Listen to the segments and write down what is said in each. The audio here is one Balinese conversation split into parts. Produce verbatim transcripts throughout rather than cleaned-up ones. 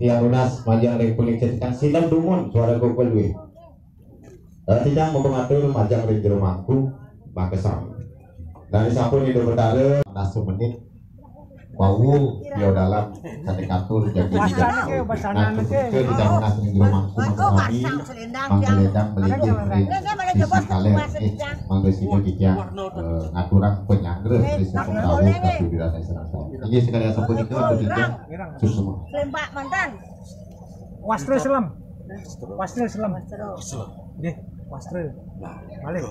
Tiang nunas majeng ring punika titiang, silem dumun suara gogol dué. Eh, titiang mapangatur majeng ring jero mangku, makasami. Nah, sampun Ida Betara, nasu menit. Wau, ya dalam, sane katur, jagi. Nah, ketika kita nunas ring jero mangku, makasami, mangga ledang melinggih ring sisi kaler, nggih. Mangga sida titiang, eh, ngaturang panyanggra ring sisi dawuh, kapiwirane sareng sami. Inggih, sekali sapunika, atur titiang, suksma. Lembak mantan. Wastra Selem. Wastra Selem. Nggih, Wastra. Malih.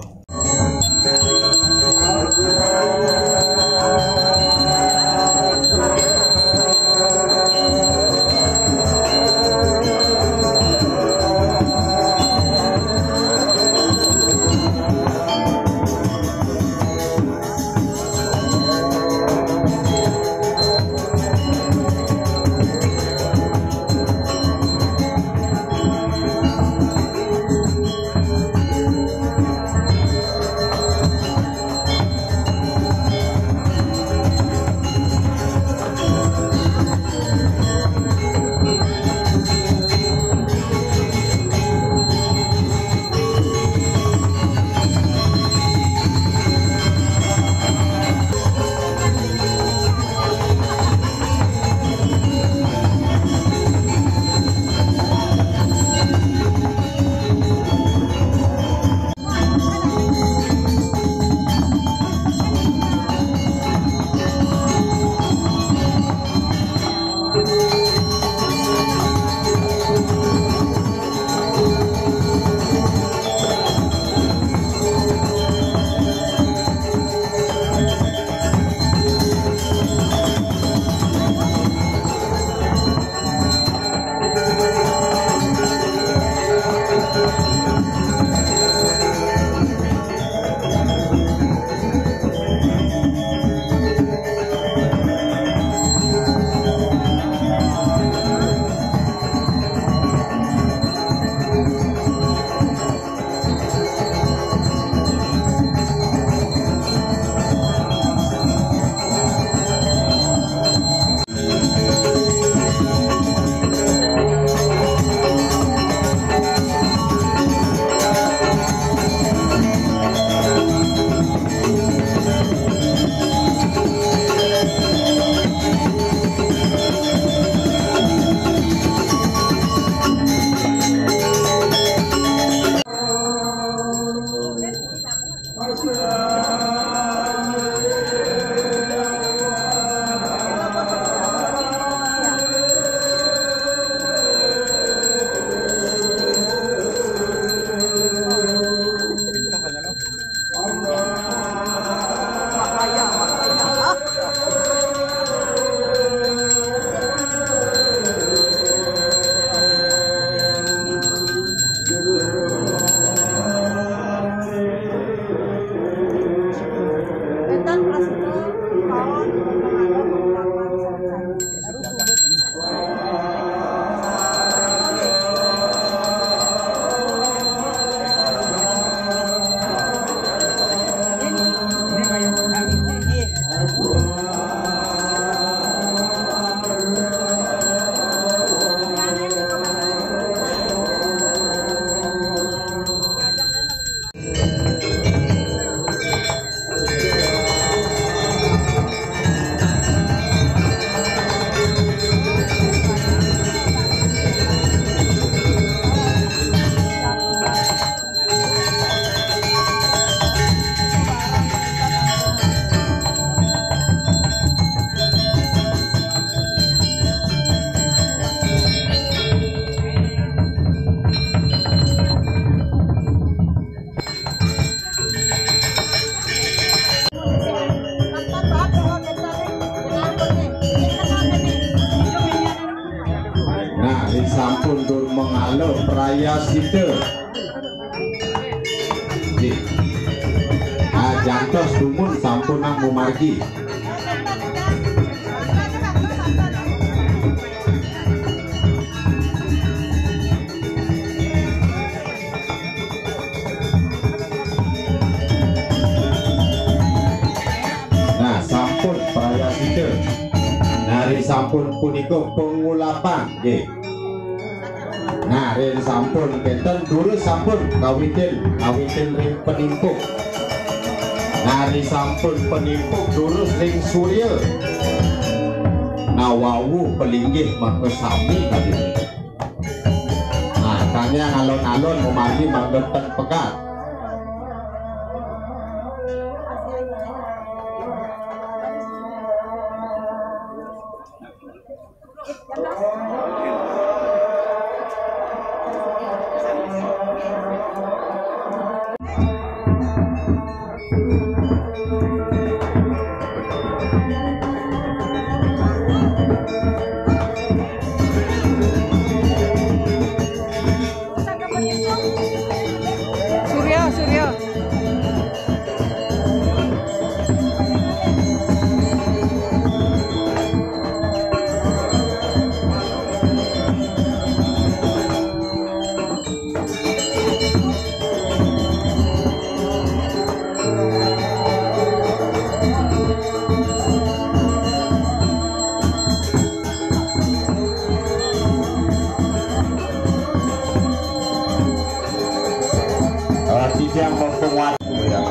Nah, ri sampun tur mengala prayasita. Nggih. Ah, jantos dumun sampun nang mumargi. Nah, sampun prayasita. Nah, ri sampun punika pangulapan, nggih. Nah, ring sampun kénten, durus sampun kawitin, kawitin ring penimpuk. Nah, ring sampun penimpuk, durus ring surya. Nah, wau palinggih maka sami kadi. Nah, kangge alon-alon mamargi mangda ten pegat. Surya, Surya. Titiang mumpung watu ya.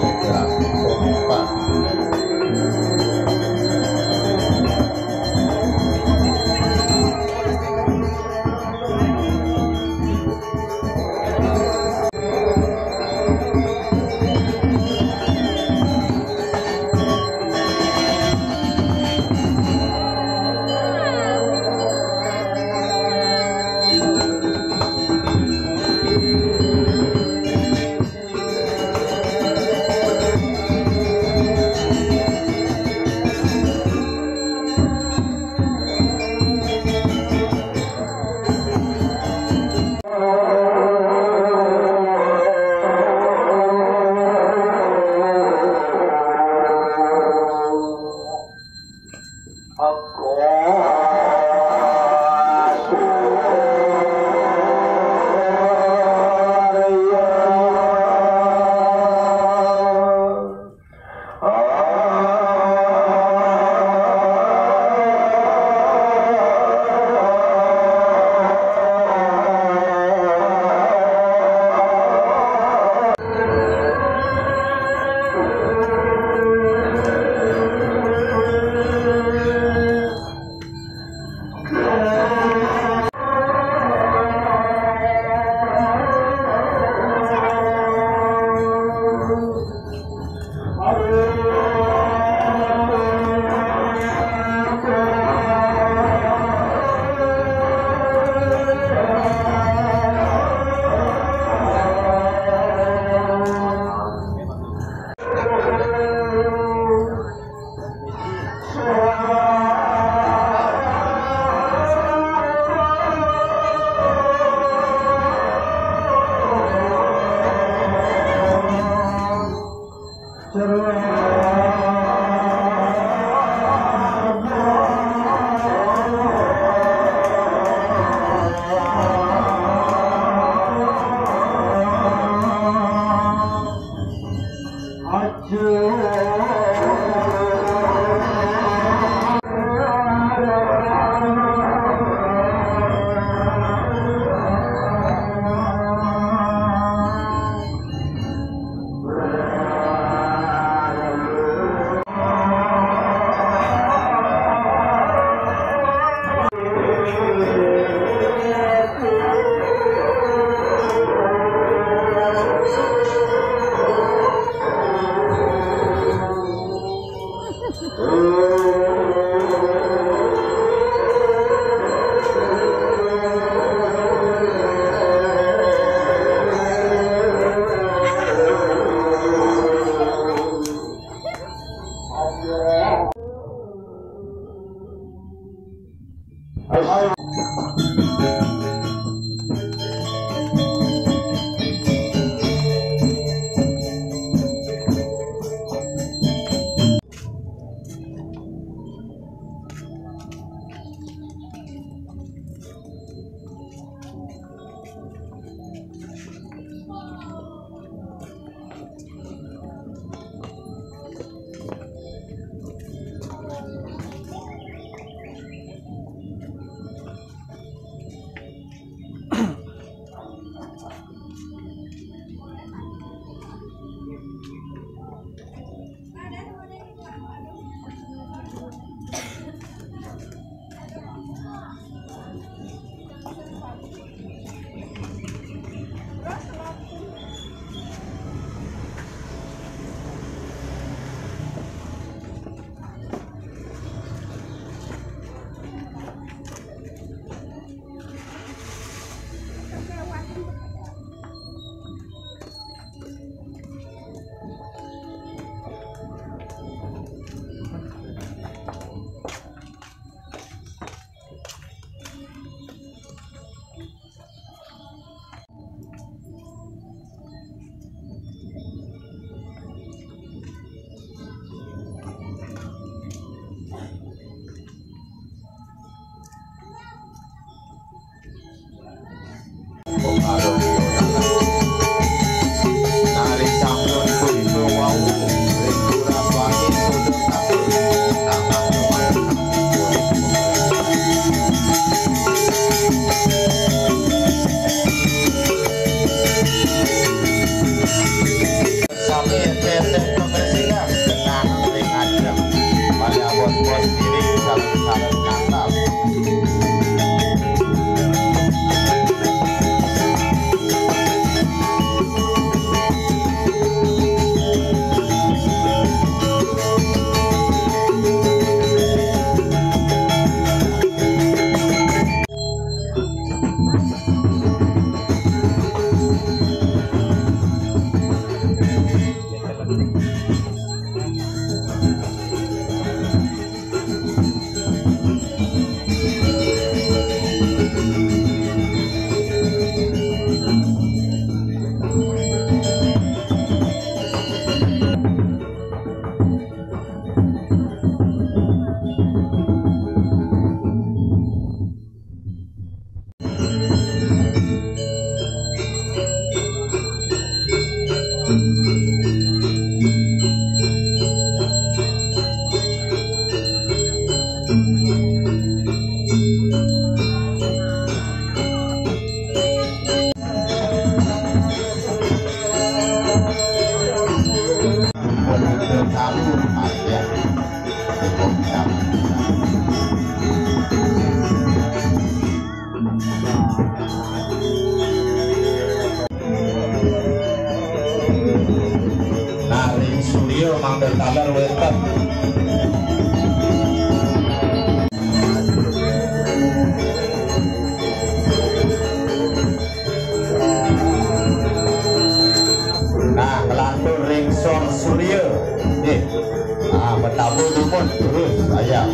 Taler wénten. Nah, ngelantur ring Sor Surya. Nggih. Nah, betamu dumun terus, ayah.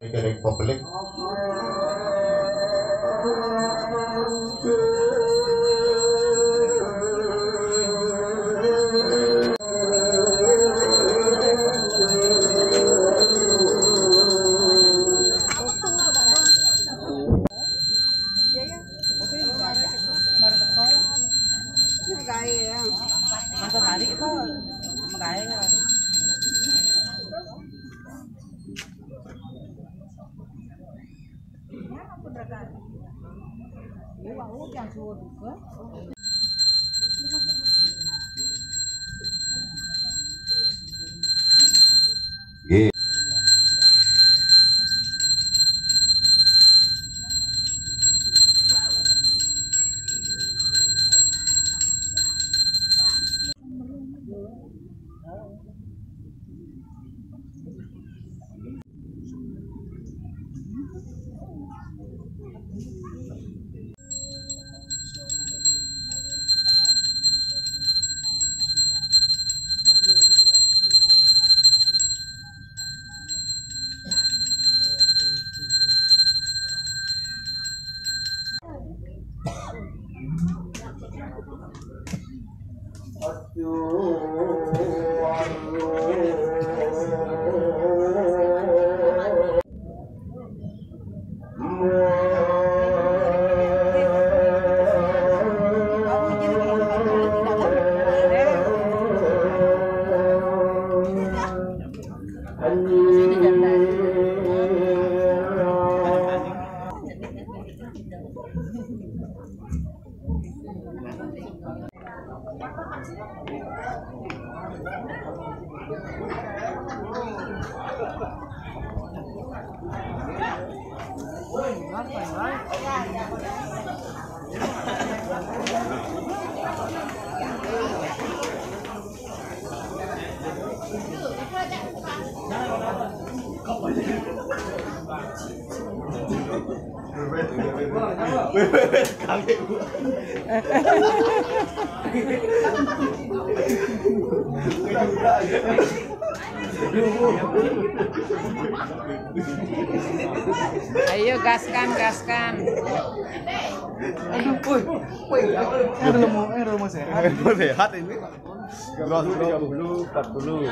Mikirin publik. Magaé ya. Masa tadi kok magaé ya. Nggih. Ayo, gaskan, gaskan. Aduh, woi, woi, eh, Romo, eh, Romo sehat. Sehat ini. Dua puluh, empat puluh.